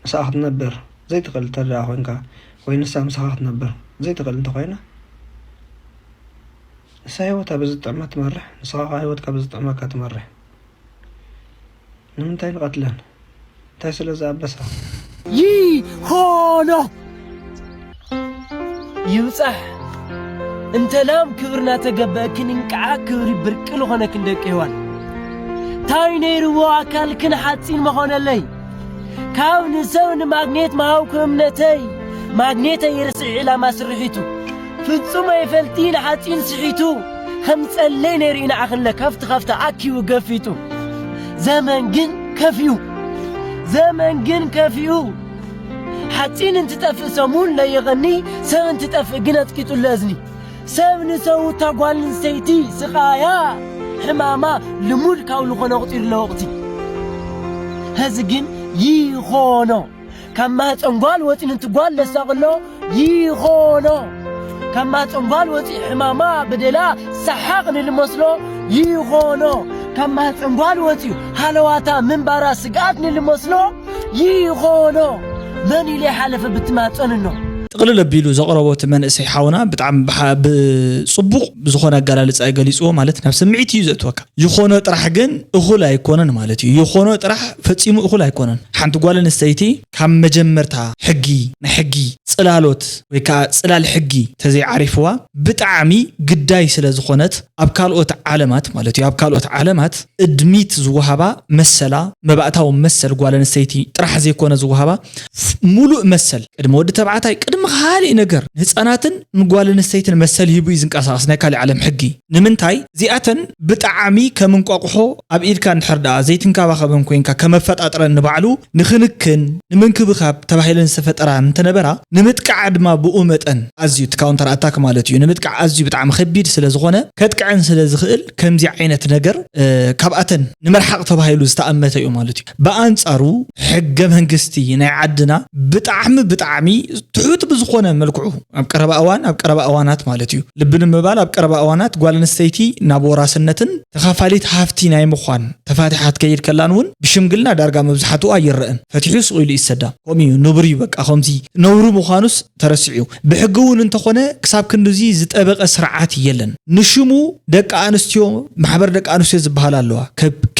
ምሳኣ ክትነብር ዘይትኽእል እንተ ደኣ ኮይንካ፣ ወይ ንሳ ምሳኻ ክትነብር ዘይትኽእል እንተ ኮይና፣ ንሳ ህይወታ ብዝጥዕማ ትመርሕ፣ ንስኻ ከኣ ህይወትካ ብዝጥዕመካ ትመርሕ። ንምንታይ ንቐትለን? እንታይ ስለ ዝኣበሳ? ይኾኖ ይብጻሕ እንተ ላም ክብርና ተገበአክን እንቃዓ ክብሪ ብርቂ ልኾነክን ደቂ ሄዋን ታይ ነይርዎ ኣካልክን ሓጺን መኾነለይ ካብ ንሰብ ንማግኔት መሃውኩ እምነተይ ማግኔተይ ይርስዕ ዕላማ ስርሒቱ ፍጹም ኣይፈልጢ ንሓጺን ስሒቱ ከም ጸለይ ነይሩ ኢና ኣኽለ ካፍቲ ካፍታ ኣኪቡ ገፊጡ ዘመን ግን ከፊኡ ዘመን ግን ከፊኡ ሓጺን እንትጠፍእ ሰሙን ለይቐኒ ሰብ እንትጠፍእ ግን ኣጥቂጡለ እዝኒ ሰብ ንሰውታ ጓል ንስተይቲ ስቓያ ሕማማ ልሙድ ካብ ልኾነ ቁጢር ለወቕቲ ሀዚ ግን ይኾኖ ካብ ማህፀን ጓል ወፂን እንትጓል ለሳቕሎ ይኾኖ ካብ ማህፀን ጓል ወፂኡ ሕማማ በደላ ሰሓቕ ንልመስሎ። ይኾኖ ካብ ማህፀን ጓል ወፂኡ ሃለዋታ ምንባራ ስግኣት ንልመስሎ። ይኾኖ መን ኢለ ሓለፈ ብትማፀንኖ። ጥቕልል ኣቢሉ ዘቕረቦ እቲ መንእሰይ ሓውና ብጣዕሚ ብሓ- ብፅቡቕ ብዝኾነ ኣገላልፃ ይገሊፅዎ። ማለት ናብ ስምዒት እዩ ዘእትወካ። ይኾኖ ጥራሕ ግን እኹል ኣይኮነን ማለት እዩ። ይኾኖ ጥራሕ ፈፂሙ እኹል ኣይኮነን። ሓንቲ ጓል ኣንስተይቲ ካብ መጀመርታ ሕጊ ናይ ሕጊ ፅላሎት ወይ ከዓ ፅላል ሕጊ ተዘይዓሪፍዋ ብጣዕሚ ግዳይ ስለ ዝኾነት ኣብ ካልኦት ዓለማት ማለት እዩ ኣብ ካልኦት ዓለማት እድሚት ዝወሃባ መሰላ መባእታዊ መሰል ጓል ኣንስተይቲ ጥራሕ ዘይኮነ ዝወሃባ ሙሉእ መሰል ቅድሚ ወዲ ተባዕታይ ቅድሚ ካሊእ ነገር ንህፃናትን ንጓል ኣንስተይትን መሰል ሂቡ እዩ ዝንቀሳቐስ ናይ ካሊእ ዓለም ሕጊ። ንምንታይ እዚኣተን ብጣዕሚ ከም እንቋቑሖ ኣብ ኢድካ እንድሕር ደኣ ዘይትንከባኸበን ኮይንካ ከመፈጣጥረን ንባዕሉ ንክንክን ንምንክብኻብ ተባሂለን ዝተፈጠራ እንተነበራ ንምጥቃዕ ድማ ብኡ መጠን ኣዝዩ እቲ ካውንተር ኣታክ ማለት እዩ ንምጥቃዕ ኣዝዩ ብጣዕሚ ከቢድ ስለ ዝኾነ ከጥቅዐን ስለ ዝኽእል ከምዚ ዓይነት ነገር ካብኣተን ንምርሓቕ ተባሂሉ ዝተኣመተ እዩ ማለት እዩ። ብኣንፃሩ ሕገ መንግስቲ ናይ ዓድና ብጣዕሚ ብጣዕሚ ትሑት ብዝኾነ መልክዑ ኣብ ቀረባ እዋን ኣብ ቀረባ እዋናት ማለት እዩ ልቢ ንምባል ኣብ ቀረባ እዋናት ጓል ኣንስተይቲ ናብ ወራስነትን ተኻፋሊት ሃፍቲ ናይ ምዃን ተፋቲሓ ትከይድ ከላን እውን ብሽምግልና ዳርጋ መብዝሓትኡ ኣይረአን። ፈቲሑ ስቕ ኢሉ ይሰዳ። ከምኡ እዩ ንቡር እዩ በቃ ከምዚ ነውሪ ምዃኑስ ተረሲዑ። ብሕጊ እውን እንተኾነ ክሳብ ክንድዚ ዝጠበቐ ስርዓት የለን። ንሽሙ ደቂ ኣንስትዮ ማሕበር ደቂ ኣንስትዮ ዝበሃላ ኣለዋ።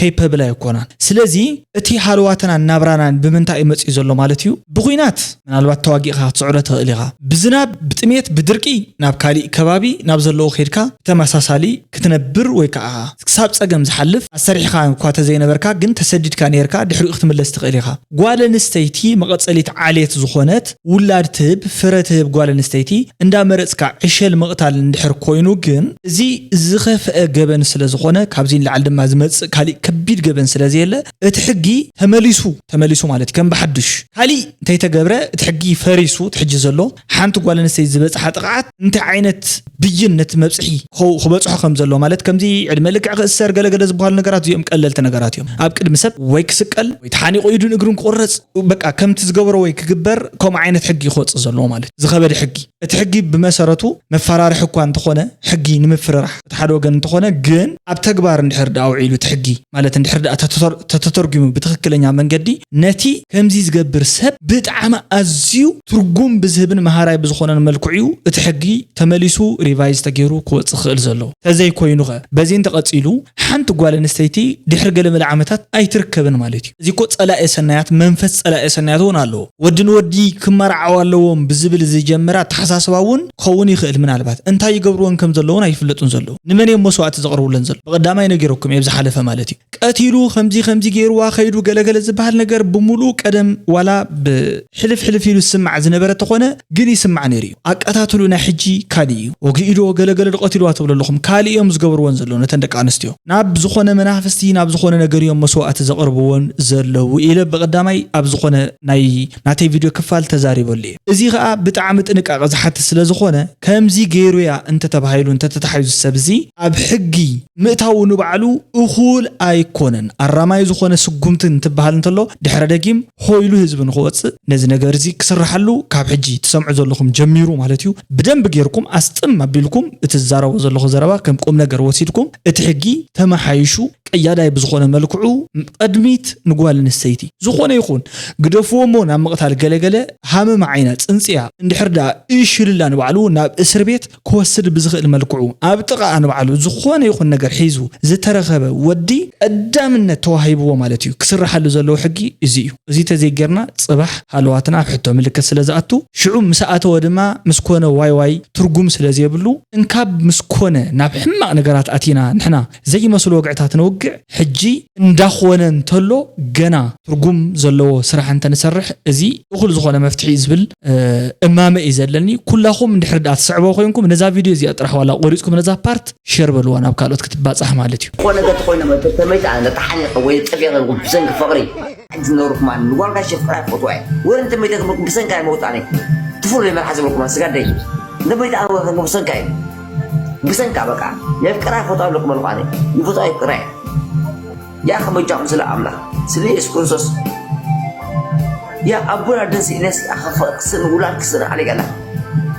ኬፐብል ኣይኮናን። ስለዚ እቲ ሃለዋትናን ናብራናን ብምንታይ እዩ መፂኡ ዘሎ ማለት እዩ? ብኹናት ምናልባት ተዋጊእኻ ክትስዕሮ ትኽእል ኢኻ። ብዝናብ ብጥሜት ብድርቂ ናብ ካሊእ ከባቢ ናብ ዘለዎ ከይድካ ብተመሳሳሊ ክትነብር ወይ ከዓ ክሳብ ፀገም ዝሓልፍ ኣሰሪሕኻ እኳ ተዘይነበርካ ግን ተሰዲድካ ነይርካ ድሕሪኡ ክትምለስ ትኽእል ኢኻ። ጓል ኣንስተይቲ መቐፀሊት ዓሌት ዝኾነት ውላድ ትህብ ፍረ ትህብ ጓል ኣንስተይቲ እንዳመረፅካ ዕሸል ምቕታል እንድሕር ኮይኑ ግን እዚ ዝኸፍአ ገበን ስለ ዝኾነ ካብዚ ንላዕሊ ድማ ዝመፅእ ካሊእ ከቢድ ገበን ስለ ዘየለ እቲ ሕጊ ተመሊሱ ተመሊሱ ማለት ከም ብሓዱሽ ካሊእ እንተይተገብረ እቲ ሕጊ ፈሪሱ እቲ ሕጂ ዘሎ ሓንቲ ጓል ኣንስተይቲ ዝበፅሓ ጥቕዓት እንታይ ዓይነት ብይን ነቲ መብፅሒ ክበፅሖ ከም ዘለዎ ማለት ከምዚ ዕድመ ልክዕ ክእሰር ገለገለ ዝበሃሉ ነገራት እዚኦም ቀለልቲ ነገራት እዮም። ኣብ ቅድሚ ሰብ ወይ ክስቀል ወይ ተሓኒቑ ኢዱን እግሩን ክቑረፅ በቃ ከምቲ ዝገበሮ ወይ ክግበር ከምኡ ዓይነት ሕጊ ክወፅእ ዘለዎ ማለት ዝኸበደ ሕጊ እቲ ሕጊ ብመሰረቱ መፈራርሒ እኳ እንተኾነ ሕጊ ንምፍርራሕ እቲ ሓደ ወገን እንተኾነ ግን ኣብ ተግባር እንድሕር ደኣ ውዒሉ እቲ ሕጊ ማለት እንድሕር ደኣ ተተተርጉሙ ብትኽክለኛ መንገዲ ነቲ ከምዚ ዝገብር ሰብ ብጣዕሚ ኣዝዩ ትርጉም ብዝህብን መሃራይ ብዝኾነን መልክዑ እቲ ሕጊ ተመሊሱ ሪቫይዝ ተገይሩ ክወፅእ ክኽእል ዘለዎ። ተዘይኮይኑ ኸ በዚ እንተቐፂሉ ሓንቲ ጓል ኣንስተይቲ ድሕሪ ገለመለ ዓመታት ኣይትርከብን ማለት እዩ። እዚ እኮ ፀላኤ ሰናያት መንፈስ ፀላኤ ሰናያት እውን ኣለዎ። ወዲ ንወዲ ክመርዓው ኣለዎም ብዝብል ዝጀመረ ኣተሓሳስባ እውን ክኸውን ይኽእል። ምናልባት እንታይ ይገብርወን ከም ዘለውን ኣይፍለጡን ዘለዉ። ንመን እዮም መስዋእቲ ዘቕርቡለን ዘለዉ? ብቐዳማይ ነጊረኩም እየ ብዝሓለፈ ማለት እዩ። ቀቲሉ ከምዚ ከምዚ ገይርዋ ከይዱ ገለገለ ዝበሃል ነገር ብምሉእ ቀደም ዋላ ብሕልፍ ሕልፍ ኢሉ ዝስማዕ ዝነበረ ተኾነ ግን ይስማዕ ነይሩ እዩ። ኣቀታትሉ ናይ ሕጂ ካሊእ እዩ። ወግኢዶ ገለገለ ድቐትልዋ ትብሉ ኣለኹም። ካሊእ እዮም ዝገብርወን ዘለዉ ነተን ደቂ ኣንስትዮ። ናብ ዝኾነ መናፍስቲ ናብ ዝኾነ ነገር እዮም መስዋእቲ ዘቕርብወን ዘለዉ ኢለ ብቐዳማይ ኣብ ዝኾነ ናይ ናተይ ቪድዮ ክፋል ተዛሪበሉ እየ። እዚ ኸኣ ብጣዕሚ ጥንቃቐ ዝሓትት ስለ ዝኾነ ከምዚ ገይሩ እያ እንተተባሂሉ እንተተታሒዙ ሰብ እዚ ኣብ ሕጊ ምእታዉ ንባዕሉ እኹል ኣይኮነን። ኣራማይ ዝኾነ ስጉምቲ እንትበሃል እንተሎ ድሕረ ደጊም ሆይሉ ህዝቢ ንኽወፅእ ነዚ ነገር እዚ ክስርሓሉ ካብ ሕጂ ትሰምዑ ዘለኹም ጀሚሩ ማለት እዩ። ብደንቢ ጌርኩም ኣስጥም ኣቢልኩም እቲ ዝዛረቦ ዘለኹ ዘረባ ከም ቁም ነገር ወሲድኩም እቲ ሕጊ ተመሓይሹ ቀያዳይ ብዝኾነ መልክዑ ቅድሚት ንጓል ኣንስተይቲ ዝኾነ ይኹን ግደፍዎ እሞ ናብ ምቕታል ገለገለ ሃመማ ዓይና ፅንፅያ እንድሕር ደኣ እሽልላ ንባዕሉ ናብ እስር ቤት ክወስድ ብዝኽእል መልክዑ ኣብ ጥቓኣ ንባዕሉ ዝኾነ ይኹን ነገር ሒዙ ዝተረኸበ ወዲ ቀዳምነት ተዋሂብዎ ማለት እዩ። ክስርሓሉ ዘለዎ ሕጊ እዚ እዩ። እዚ ተዘይጌርና ፅባሕ ሃለዋትና ኣብ ሕቶ ምልክት ስለ ዝኣቱ ሽዑ ምስ ኣተወ ድማ ምስ ኮነ ዋይ ዋይ ትርጉም ስለ ዘየብሉ እንካብ ምስ ኮነ ናብ ሕማቕ ነገራት ኣቲና ንሕና ዘይመስሉ ወግዕታት ነውግዕ ሕጂ እንዳኾነ እንተሎ ገና ትርጉም ዘለዎ ስራሕ እንተንሰርሕ እዚ እኹል ዝኾነ መፍትሒ እዩ ዝብል እማመ እዩ ዘለኒ። ኩላኹም እንድሕር ደኣ ትስዕቦ ኮይንኩም ነዛ ቪድዮ እዚኣ ጥራሕ ዋላ ቆሪፅኩም ነዛ ፓርት ሸር በልዋ ናብ ካልኦት ክትባፃሕ ማለት እዩ። ዝኾነ ነገር ተኾይነ መጥር ተመይጣ ነተሓኒቐ ወይ ጠፊቐ ብሰንኪ ፍቕሪ ሕጂ ዝነበርኩማ ንጓልካ ሸፍቅራ ይፈትዋ እየ ወረ እንተመይተ ክብልኩም ብሰንካ እየ መውጣኒ ትፍሉ ይመርሓ ዝበልኩማ ስጋደይ እንተመይተ ኣወ ብሰንካ እዩ ብሰንካ በቃ የፍቅራ ይፈትዋ ብለኩም ኣልኳኒ ይፈትዋ ይፍቅራ እየ ያ ከመጃኹም ስለ ኣምላኽ ስለ የሱስ ክርስቶስ ያ ኣቦና ደስ ኢለስ ኣኸፈ ክስን ውላድ ክስን ኣሊቀና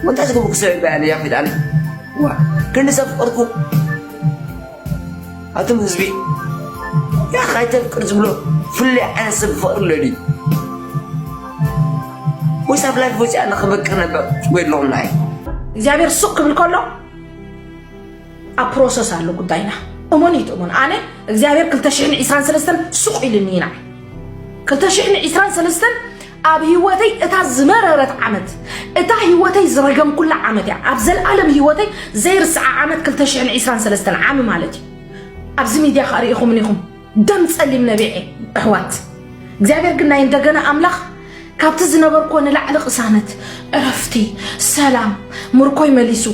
ወንታ ዝገብርኩ ሰብ ይበሃል እያ ፊት ኣነ። ዋ፣ ክንዲ ሰብ ፍቅርኩ ኣቱም ህዝቢ፣ ያ ካይተፍቅር ዝብሎ ፍሉይ ዓይነት ሰብ ፍቅር ኣሎ ድዩ? ወይስ ኣብ ላይፍ ወፂኣ ንክበቅር ነበር ወይ ኣለኹም ንዓይ? እግዚኣብሔር ሱቅ ክብል ከሎ ኣብ ፕሮሰስ ኣሎ ጉዳይና። እመን ይትእመን ኣነ እግዚኣብሔር ክልተ ሽሕን ዕስራን ሰለስተን ሱቅ ኢልኒ ኢና። ክልተ ሽሕን ዕስራን ሰለስተን ኣብ ህይወተይ እታ ዝመረረት ዓመት፣ እታ ህይወተይ ዝረገምኩላ ዓመት እያ። ኣብ ዘልኣለም ህይወተይ ዘይርስዓ ዓመት ክልተ ሽሕን ዕስራን ሰለስተን ዓሚ ማለት እዩ። ኣብዚ ሚድያ ከዓ ርኢኹምኒ ኢኹም። ደም ጸሊም ነቢዐ ኣሕዋት። እግዚኣብሔር ግን ናይ እንደገና ኣምላኽ ካብቲ ዝነበርኮ ንላዕሊ ቅሳነት፣ ዕረፍቲ፣ ሰላም፣ ምርኮይ መሊሱ፣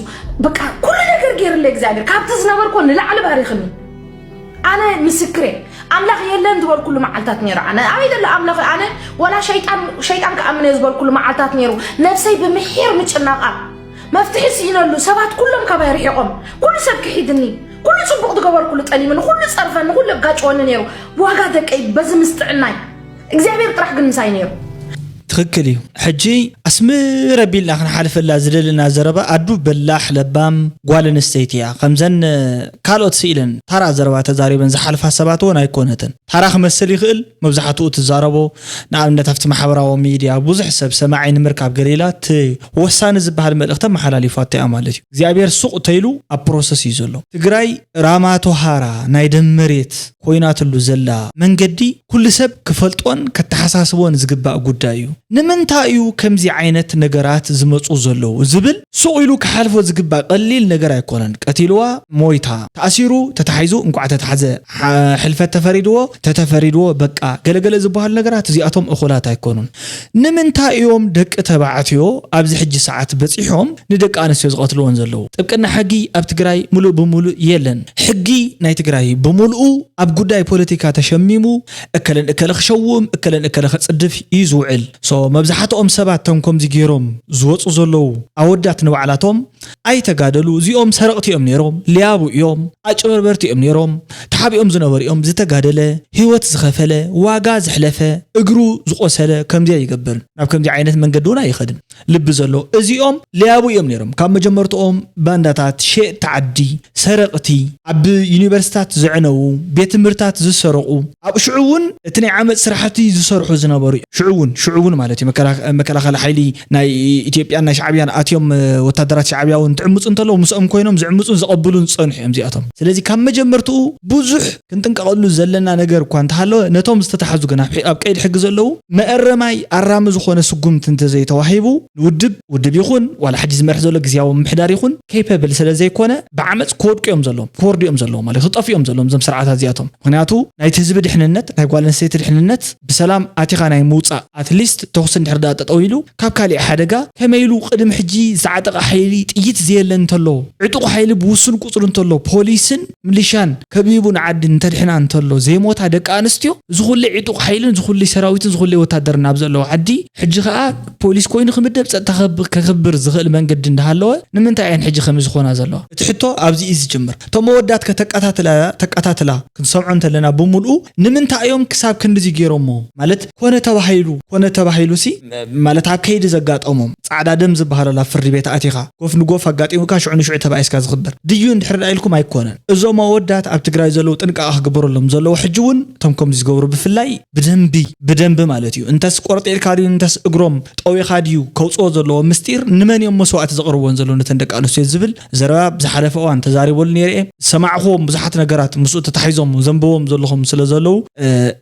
በቃ ኩሉ ነገር ገይርለ እግዚኣብሔር። ካብቲ ዝነበርኮ ንላዕሊ ባሪኽኒ። ኣነ ምስክሬ ኣምላኽ የለን ዝበልኩሉ መዓልታት ነይሩ። ኣነ ኣበይ ዘሎ ኣምላኽ? ኣነ ዋላ ሸይጣን ሸይጣን ክኣምን እየ ዝበልኩሉ መዓልታት ነይሩ። ነብሰይ ብምሒር ምጭናቓ መፍትሒ ስኢነሉ። ሰባት ኩሎም ካባይ ርሒቖም፣ ኩሉ ሰብ ክሒድኒ፣ ኩሉ ጽቡቕ ዝገበርኩሉ ጠሊምኒ፣ ኩሉ ጸርፈኒ፣ ኩሉ ኣጋጭወኒ ነይሩ። ዋጋ ደቀይ በዚ ምስጥዕናይ እግዚኣብሔር ጥራሕ ግን ምሳይ ነይሩ። ትኽክል እዩ። ሕጂ ኣስምር ኣቢልና ክንሓልፈላ ዝደለና ዘረባ ኣዱ በላሕ ለባም ጓል ኣንስተይቲ እያ። ከምዘን ካልኦት ስኢለን ታራ ዘረባ ተዛሪበን ዝሓልፋ ሰባት እውን ኣይኮነትን። ታራ ክመስል ይኽእል። መብዛሕትኡ ትዛረቦ ንኣብነት ኣብቲ ማሕበራዊ ሚድያ ብዙሕ ሰብ ሰማዒ ንምርካብ ገለ ኢላ እቲ ወሳኒ ዝበሃል መልእኽቲ ኣመሓላሊፋቶ እያ ማለት እዩ። እግዚኣብሔር ሱቕ ተይሉ ኣብ ፕሮሰስ እዩ ዘሎ። ትግራይ ራማቶሃራ ናይ ደም መሬት ኮይናትሉ ዘላ መንገዲ ኩሉ ሰብ ክፈልጦን ከተሓሳስቦን ዝግባእ ጉዳይ እዩ። ንምንታይ እዩ ከምዚ ዓይነት ነገራት ዝመፁ ዘለዉ ዝብል ሱቕ ኢሉ ክሓልፎ ዝግባእ ቀሊል ነገር ኣይኮነን። ቀቲልዋ ሞይታ፣ ተኣሲሩ ተታሒዙ እንኳዕ ተታሕዘ፣ ሓ- ሕልፈት ተፈሪድዎ ተተፈሪድዎ በቃ ገለገለ ዝበሃሉ ነገራት እዚኣቶም እኹላት ኣይኮኑን። ንምንታይ እዮም ደቂ ተባዕትዮ ኣብዚ ሕጂ ሰዓት በፂሖም ንደቂ ኣንስትዮ ዝቐትልዎን ዘለዉ? ጥብቅና ሕጊ ኣብ ትግራይ ሙሉእ ብሙሉእ የለን። ሕጊ ናይ ትግራይ ብምልኡ ኣብ ጉዳይ ፖለቲካ ተሸሚሙ እከለን እከለ ክሸውም እከለን እከለ ከፅድፍ እዩ ዝውዕል። ሶ መብዛሕትኦም ሰባት እቶም ከምዚ ገይሮም ዝወፁ ዘለዉ ኣወዳት ንባዕላቶም ኣይተጋደሉ፣ እዚኦም ሰረቕቲ እዮም ነይሮም፣ ሊያቡ እዮም፣ ኣጭበርበርቲ እዮም ነይሮም፣ ተሓቢኦም ዝነበሩ እዮም። ዝተጋደለ፣ ህይወት ዝኸፈለ፣ ዋጋ ዘሕለፈ፣ እግሩ ዝቆሰለ ከምዚያ ይገብር። ናብ ከምዚ ዓይነት መንገዲ እውን ኣይኸድን። ልቢ ዘሎ እዚኦም ሊያቡ እዮም ነይሮም። ካብ መጀመርትኦም ባንዳታት፣ ሸየጥቲ ዓዲ፣ ሰረቕቲ፣ ኣብ ዩኒቨርሲታት ዘዕነዉ፣ ቤት ትምህርታት ዝሰረቑ፣ ኣብ ሽዑ እውን እቲ ናይ ዓመፅ ስራሕቲ ዝሰርሑ ዝነበሩ እዮም። ሽዑ እውን ሽዑ እውን ማለት እዩ መከላ- መከላኸሊ ሓይሊ ናይ ኢትዮጵያን ናይ ሻዕብያን ኣትዮም እ፣ ወታደራት ሻዕብያ እውን ትዕምፁ እንተለዉ ምስኦም ኮይኖም ዝዕምፁን ዘቐብሉን ዝፀንሑ እዮም እዚኣቶም። ስለዚ ካብ መጀመርትኡ ብዙሕ ክንጥንቀቐሉ ዘለና ነገር እኳ እንተሃለወ ነቶም ዝተታሕዙ ግን ኣብ ሒ- ኣብ ቀይዲ ሕጊ ዘለዉ መእረማይ ኣራሚ ዝኾነ ስጉምቲ እንተዘይተዋሂቡ ንውድብ ውድብ ይኹን ዋላ ሕጂ ዝመርሕ ዘሎ ግዝያዊ ምምሕዳር ይኹን ኬፐብል ስለ ዘይኮነ ብዓመፅ ክወድቁ እዮም ዘለዎም፣ ክወርዱ እዮም ዘለዎም ማለት ክጠፍኡ እዮም ዘለዎም እዞም ስርዓታት እዚኣቶም። ምክንያቱ ናይቲ ህዝቢ ድሕንነት ናይ ጓል ኣንስተይቲ ድሕንነት ብሰላም ኣቲኻ ናይ ምውፃእ ኣትሊስት ተኹሲ እንድሕር ዳ ጠጠው ኢሉ ካብ ካሊእ ሓደጋ ከመይ ኢሉ ቅድሚ ሕጂ ዝዓጠቐ ሓይሊ ጥይት ዘየለ እንተሎ ዕጡቕ ሓይሊ ብውሱን ቁፅሪ እንተሎ ፖሊስን ምልሻን ከቢቡ ንዓዲ እንተድሕና እንተሎ ዘይሞታ ደቂ ኣንስትዮ ዝኹሉ ዕጡቕ ሓይልን ዝኹሉ ሰራዊትን ዝኹሉ ወታደርን ኣብ ዘለዎ ዓዲ ሕጂ ከዓ ፖሊስ ኮይኑ ክምደብ ጸጥታ ከብ- ከኽብር ዝኽእል መንገዲ እንዳሃለወ ንምንታይ እየን ሕጂ ከምዚ ዝኾና ዘለዋ? እቲ ሕቶ ኣብዚ እዩ ዝጅምር። እቶም መወዳት ከተቀታትላ ተቀታትላ ክንሰምዖ እንተለና ብምልኡ ንምንታይ እዮም ክሳብ ክንድዚ ገይሮሞ? ማለት ኮነ ተባሂሉ ኮነ ተባሂሉ ሲ ማለት ኣብ ከይዲ ዘጋጠሞም ጻዕዳ ደም ዝበሃል ኣብ ፍርዲ ቤት ኣቲኻ ጎፍ ንጎፍ ኣጋጢሙካ ሽዑ ንሽዑ ተባኢስካ ዝኽበር ድዩ እንድሕር ዳ ኢልኩም ኣይኮነን። እዞም ኣወዳት ኣብ ትግራይ ዘለዉ ጥንቃቐ ክግበረሎም ዘለዎ ሕጂ እውን እቶም ከምዚ ዝገብሩ ብፍላይ ብደንቢ ብደንቢ ማለት እዩ እንተስ ቆርጢልካ ድዩ እንተስ እግሮም ጠዊኻ ድዩ ከውፅኦ ዘለዎ ምስጢር ንመን እዮም መስዋእቲ ዘቕርቦን ዘለዉ ነተን ደቂ ኣንስትዮ ዝብል ዘረባ ብዝሓለፈ እዋን ተዛሪበሉ ነይረ እየ። ዝሰማዕኹዎም ብዙሓት ነገራት ምስኡ ተታሒዞም ዘንብቦም ዘለኹም ስለ ዘለዉ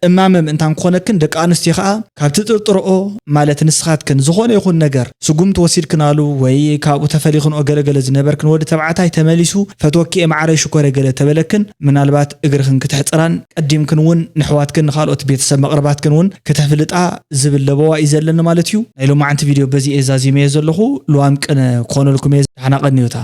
እማመ ምእንታን ክኾነክን ደቂ ኣንስትዮ ከዓ ካብ ትጥርጥርኦ ማለት ንስኻትክን ዝኾነ ይኹን ነገር ስጉምቲ ወሲድክናሉ ወይ ካብኡ ተፈሊኽንኦ ገለገለ ዝነበርክን ወዲ ተባዕታይ ተመሊሱ ፈትወኪ እየ ማዓረይ ሽኮረ ገለ ተበለክን ምናልባት እግርኽን ክተሕፅራን ቀዲምክን እውን ንሕዋትክን ንኻልኦት ቤተሰብ መቕርባትክን እውን ክተፍልጣ ዝብል ለበዋ እዩ ዘለኒ ማለት እዩ። ናይ ሎማዓንቲ ቪድዮ በዚ እየ ዛዚመዮ ዘለኹ። ልዋም ቅነ ክኾነልኩም እየ። ደሓና ቀንዩታ።